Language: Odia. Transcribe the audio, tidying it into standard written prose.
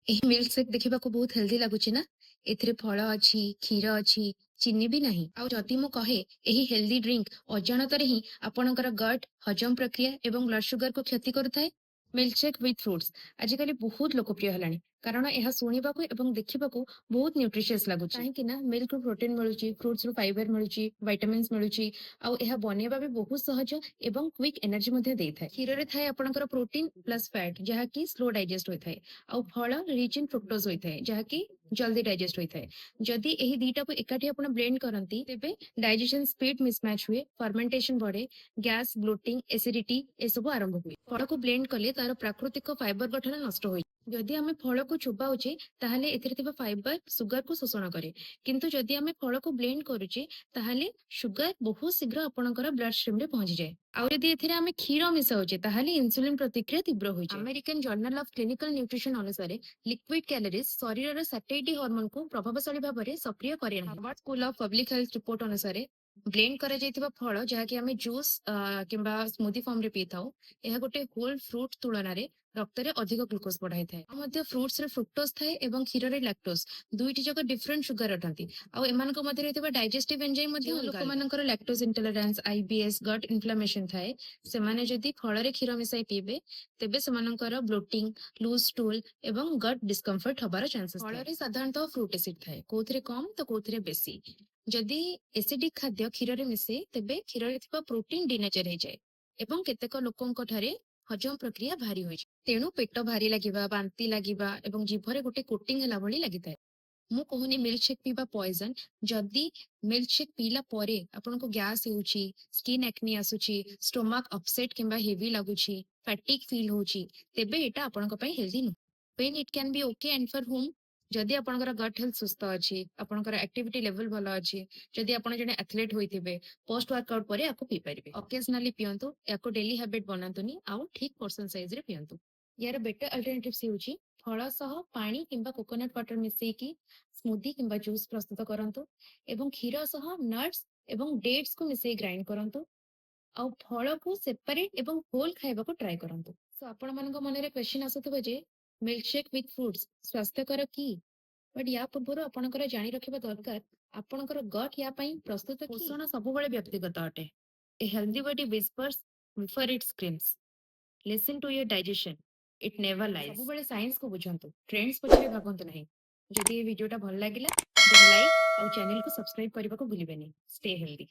ଏହି ମିଲ୍କ ସେକ୍ ଦେଖିବାକୁ ବହୁତ ହେଲ୍ଦି ଲାଗୁଛି ନା? ଏଥିରେ ଫଳ ଅଛି, କ୍ଷୀର ଅଛି, ଚିନି ବି ନାହିଁ। ଆଉ ଯଦି ମୁଁ କହେ, ଏହି ହେଲ୍ଦି ଡ୍ରିଙ୍କ ଅଜାଣତରେ ହିଁ ଆପଣଙ୍କର ଗଟ୍, ହଜମ ପ୍ରକ୍ରିୟା ଏବଂ ବ୍ଲଡ ସୁଗାରକୁ କ୍ଷତି କରୁଥାଏ? ମିଲ୍କ ସେକ୍ ୱିଥ୍ ଫ୍ରୁଟ୍ସ ଆଜିକାଲି ବହୁତ ଲୋକପ୍ରିୟ ହେଲାଣି, କାରଣ ଏହା ଶୁଣିବାକୁ ଏବଂ ଦେଖିବାକୁ ବହୁତ ନ୍ୟୁଟ୍ରିସିୟସ୍ ଲାଗୁଛି। କାହିଁକି ନା ମିଲ୍କରୁ ପ୍ରୋଟିନ୍ ମିଳୁଛି, ଫ୍ରୁଟ୍ସରୁ ଫାଇବର ମିଳୁଛି, ଭାଇଟାମିନ୍ସ ମିଳୁଛି ଆଉ ଏହା ବନେଇବା ବି ବହୁତ ସହଜ ଏବଂ କ୍ୱିକ୍ ଏନର୍ଜି ମଧ୍ୟ ଦେଇଥାଏ। କ୍ଷୀରରେ ଥାଏ ଆପଣଙ୍କର ପ୍ରୋଟିନ୍ ପ୍ଲସ୍ ଫ୍ୟାଟ୍, ଯାହାକି ସ୍ଲୋ ଡାଇଜେଷ୍ଟ ହୋଇଥାଏ ଆଉ ଫଳ ରିଚ୍ ଇନ୍ ଫ୍ରୁକ୍ଟୋଜ ହୋଇଥାଏ, ଯାହାକି ଜଲ୍ଦି ଡାଇଜେଷ୍ଟ ହୋଇଥାଏ। ଯଦି ଏହି ଦିଟାକୁ ଏକାଠି ଆପଣ ବ୍ଲେଣ୍ଡ କରନ୍ତି, ତେବେ ଡାଇଜେସନ ସ୍ପିଡ୍ ମିସମ୍ୟାଚ୍ ହୁଏ, ଫର୍ମେଣ୍ଟେସନ ବଢେ, ଗ୍ୟାସ୍, ବ୍ଲୋଟିଂ, ଏସିଡିଟି ଏସବୁ ଆରମ୍ଭ ହୁଏ। ଫଳକୁ ବ୍ଲେଣ୍ଡ କଲେ ତାର ପ୍ରାକୃତିକ ଫାଇବର ଗଠନ ନଷ୍ଟ ହୋଇଯାଏ। ଯଦି ଆମେ ଫଳକୁ ଚୋବାଉଛେ, ତାହେଲେ ଏଥିରେ ଥିବା ଫାଇବର ସୁଗାରକୁ ଶୋଷଣ କରେ। କିନ୍ତୁ ଯଦି ଆମେ ଫଳକୁ ବ୍ଲେଣ୍ଡ କରୁଛେ, ତାହେଲେ ସୁଗାର ବହୁତ ଶୀଘ୍ର ଆପଣଙ୍କର ବ୍ଲଡ ଷ୍ଟ୍ରିମରେ ପହଞ୍ଚିଯାଏ। ଆଉ ଯଦି ଏଥିରେ ଆମେ କ୍ଷୀର ମିଶାଉଛେ, ତାହେଲେ ଇନ୍ସୁଲିନ ପ୍ରତିକ୍ରିୟା ତୀବ୍ର ହୋଇଯାଏ। American journal of clinical nutrition ଅନୁସାରେ ଲିକ୍ୱିଡ କ୍ୟାଲୋରିଜ ଶରୀରର ସାଟାଇଟି ହରମୋନକୁ ପ୍ରଭାବଶାଳୀ ଭାବରେ ସକ୍ରିୟ କରେ ନାହିଁ। Harvard school of public health report ଅନୁସାରେ ବ୍ଲେଣ୍ଡ କରାଯାଇଥିବା ଫଳ, ଯାହାକି ଆମେ ଜୁସ୍ କିମ୍ବା ସ୍ମୁଦି ଫର୍ମରେ ପିଇଥାଉ, ଏହା ଗୋଟେ ହୋଲ ଫ୍ରୁଟ ତୁଳନାରେ ରକ୍ତରେ ଅଧିକ ଗ୍ଲୁକୋଜ ବଢାଇଥାଏ। ଆଉ ମଧ୍ୟ ଫ୍ରୁଟ୍ସରେ ଫ୍ରୁକ୍ଟୋଜ ଥାଏ ଏବଂ କ୍ଷୀରରେ ଲାକ୍ଟୋଜ। ଦୁଇଟି ଯାକ ଡିଫରେଣ୍ଟ ସୁଗାର ଅଟନ୍ତି ଆଉ ଏମାନଙ୍କ ମଧ୍ୟରେ ଥିବା ଡାଇଜେଷ୍ଟିଭ ଏନଜାଇମ୍ ମଧ୍ୟ ଅଲଗା। ଲୋକମାନଙ୍କର ଲାକ୍ଟୋଜ ଇଣ୍ଟଲରାନ୍ସ, ଆଇବିଏସ୍, ଗଟ୍ ଇନଫ୍ଲାମେସନ ଥାଏ, ସେମାନେ ଯଦି ଫଳରେ କ୍ଷୀର ମିଶାଇ ପିଇବେ, ତେବେ ସେମାନଙ୍କର ବ୍ଲୋଟିଂ, ଲୁଜ୍ ଷ୍ଟୁଲ ଏବଂ ଗଟ୍ ଡିସ୍କମ୍ଫର୍ଟ ହବାର ଚାନ୍ସେସ୍। ଫଳରେ ସାଧାରଣତଃ ଫ୍ରୁଟ ଏସିଡ୍ ଥାଏ, କୋଉଥିରେ କମ ତ କୋଉଥିରେ ବେଶୀ। ଯଦି ଏସିଡିକ୍ ଖାଦ୍ୟ କ୍ଷୀରରେ ମିଶେ, ତେବେ କ୍ଷୀରରେ ଥିବା ପ୍ରୋଟିନ ଡିନେଚର ହେଇଯାଏ ଏବଂ କେତେକ ଲୋକଙ୍କ ଠାରେ ହଜମ ପ୍ରକ୍ରିୟା ଭାରି ହୋଇଯାଏ। ତେଣୁ ପେଟ ଭାରି ଲାଗିବା, ବାନ୍ତି ଲାଗିବା ଏବଂ ଜିଭରେ ଗୋଟେ କୋଟିଂ ହେଲା ଭଳି ଲାଗିଥାଏ। ମୁଁ କହୁନି ମିଲ୍କ ସେକ୍ ପିଇବା ପଏଜନ। ଯଦି ମିଲ୍କ ସେକ୍ ପିଇଲା ପରେ ଆପଣଙ୍କୁ ଗ୍ୟାସ୍ ହେଉଛି, ସ୍କିନ୍ ଆକ୍ନି ଆସୁଛି, ଷ୍ଟୋମାକ୍ ଅପସେଟ୍ କିମ୍ବା ହେଭି ଲାଗୁଛି, ଫାଟିଗ୍ ଫିଲ୍ ହଉଛି, ତେବେ ଏଇଟା ଆପଣଙ୍କ ପାଇଁ ହେଲ୍ଦି ନୁହେଁ। When it can be okay and for whom? ଯଦି ଆପଣଙ୍କର ଗଟ୍ ହେଲ୍ଥ ସୁସ୍ଥ ଅଛି, ଆପଣଙ୍କର ଆକ୍ଟିଭିଟି ଲେଭେଲ ଭଲ ଅଛି, ଯଦି ଆପଣ ଜଣେ ଆଥଲେଟ୍ ହୋଇଥିବେ, ପୋଷ୍ଟ ୱାର୍କଆଉଟ ପରେ ୟାକୁ ପିଇପାରିବେ। ଅକେଜନାଲି ପିଅନ୍ତୁ, ୟାକୁ ଡେଲି ହ୍ୟାବିଟ୍ ବନାନ୍ତୁନି ଆଉ ଠିକ ପୋର୍ସନ ସାଇଜରେ ପିଅନ୍ତୁ। ୟାର ବେଟର ଅଲ୍ଟରନେଟିଭ୍ସ ହେଉଛି ଫଳ ସହ ପାଣି କିମ୍ବା କୋକୋନଟ୍ ୱାଟର ମିଶେଇକି ସ୍ମୁଦି କିମ୍ବା ଜୁସ୍ ପ୍ରସ୍ତୁତ କରନ୍ତୁ ଏବଂ କ୍ଷୀର ସହ ନଟ୍ସ ଏବଂ ଡେଟ୍ସକୁ ମିଶେଇ ଗ୍ରାଇଣ୍ଡ କରନ୍ତୁ ଆଉ ଫଳକୁ ସେପାରେଟ ଏବଂ ହୋଲ ଖାଇବାକୁ ଟ୍ରାଏ କରନ୍ତୁ। ସୋ ଆପଣମାନଙ୍କ ମନରେ କ୍ୱେଶ୍ଚିନ୍ ଆସୁଥିବ ଯେ ମିଲ୍କ ସେକ୍ ୱିଥ୍ ଫ୍ରୁଟ୍ସ ସ୍ୱାସ୍ଥ୍ୟକର କି? ବଟ୍ ୟା ପୂର୍ବରୁ ଆପଣଙ୍କର ଜାଣି ରଖିବା ଦରକାର, ଆପଣଙ୍କର ଗଟ୍ ୟା ପାଇଁ ପ୍ରସ୍ତୁତ କି? ପୋଷଣ ସବୁବେଳେ ବ୍ୟକ୍ତିଗତ ଅଟେ। A healthy body whispers before it screams. Listen to your digestion. It never lies. ସବୁବେଳେ ସାଇନ୍ସକୁ ବୁଝନ୍ତୁ, ଟ୍ରେଣ୍ଡସ୍ ପଛରେ ଭାବନ୍ତୁ ନାହିଁ। ଯଦି ଏ ଭିଡିଓଟା ଭଲ ଲାଗିଲା, ଦେନ୍ ଲାଇକ୍ ଆଉ ଚ୍ୟାନେଲକୁ ସବସ୍କ୍ରାଇବ କରିବାକୁ ଭୁଲିବେନି। Stay healthy.